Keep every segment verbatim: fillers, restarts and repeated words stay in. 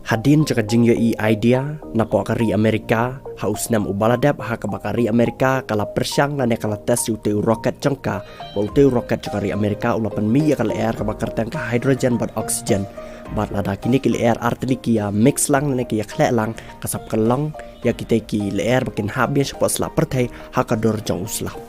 Hadien jong ka jingïohi idea napoh ka ri Amerika, ha u snem u ba la dep, ha kaba ka ri Amerika ka la pyrshang lane ka la test ïa utei u rocket jong ka, ba utei u rocket jong ka ri Amerika u la pynmih ïa ka lyer kaba kyrteng ka hydrogen bad oxygen. Bad lada kine ki lyer artylli ki ïa mix lang lane ki ïa khleh lang, ka sap ka long ïa kitei ki lyer ba kin hap biang shapoh slap pyrthei ha ka dur jong u slap.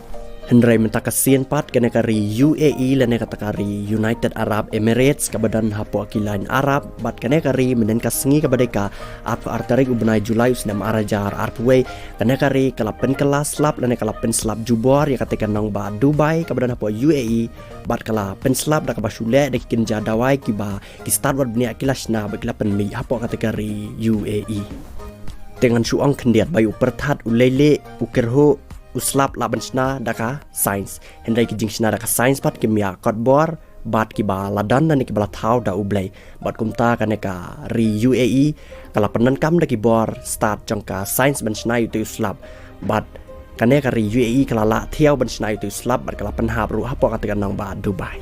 Hynrei mynta ka sien pat kane ka ri U A E lane kata ka ri United Arab Emirates kaba don hapoh ki lain Arab, bad kane ka ri mynhynnin ka sngi kaba dei ka arphew ar tarik u bnai Julai u snem ar hajar arphew wei, kane ka ri ka la pynkylla slap lane ka la pynslap jubor ïa katei ka nongbah Dubai kaba don hapoh U A E, bad ka la pynslap da kaba shu leh da ki kynja dawai kiba ki stad wad bniah ki la shna bad ki la pynmih hapoh katei ka ri U A E. Te ngan shu ong khyndiat ba ïa u pyrthat, u leilieh, u kyrhuh, u slap lah ban shna da ka science. Hynrei ki jingshna da ka science pat kim ïa kot bor bad kiba la don lane kiba la thaw da U Blei. Bad kumta kane ka ri U A E ka la pyndonkam da ki bor stad jong ka science ban shna ïa utei u slap. Bad kane ka ri U A E ka la lah thiaw ban shna ïa utei u slap bad ka la pynhap ruh hapoh katei ka nongbah Dubai.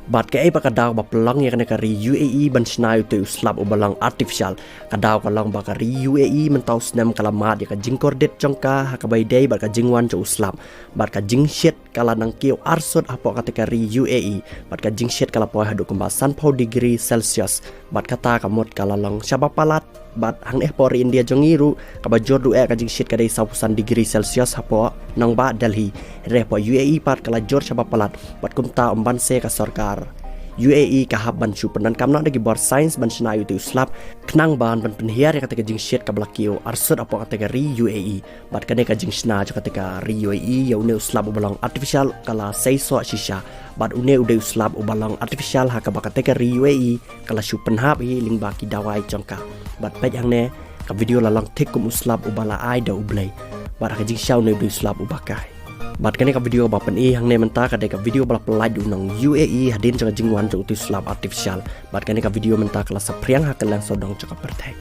Bad kaei pat ka daw ba pynlong ïa kane ka ri U A E ban shna ïa utei u slap uba long artificial? Ka daw ka long ba ka ri U A E mynta u snem ka la mad ïa ka jingkordit jong ka ha kaba ïadei bad ka jingwan jong u slap. Bad ka jingshit ka la nang kiew arsut hapoh katei ka ri U A E. Bad ka jingshit ka la poi haduh kumba sanphew degree Celsius. Bad kata ka mut ka la long shaba palat. Bad hangne hapoh ri India jong ngi ruh, kaba jur duh eh ka jingshit ka dei sawphew san degree Celsius hapoh nongbah Delhi. Hynrei hapoh U A E pat ka la jur shaba palat. Bad kumta ym banse ka sorkar U A E ka hap ban shu pyndonkam noh da ki bor science ban shna ïa utei u slap, khnang ban ban pynhiar ïa katei ka jingshit kaba la kiew arsut hapoh katei ka ri U A E. Bad kane ka jingshna jong katei ka ri U A E ïa une u slap uba long artificial ka la seisoh shisha. Bad une u dei u slap uba long artificial ha kaba katei ka ri U A E ka la shu pynhap hi lyngba ki dawai jong ka. Bad peit hangne, ka video la long thik kum u slap uba la ai da U Blei. Bad ha ka jingshisha une u dei u slap uba kai. Bad kane ka video ba pyni hangne mynta ka dei ka video ba la pynlait da u nong U A E hadien jong ka jingwan jong utei u slap artificial. Bad kane ka video mynta ka la saphriang ha kylleng sawdong jong ka pyrthei.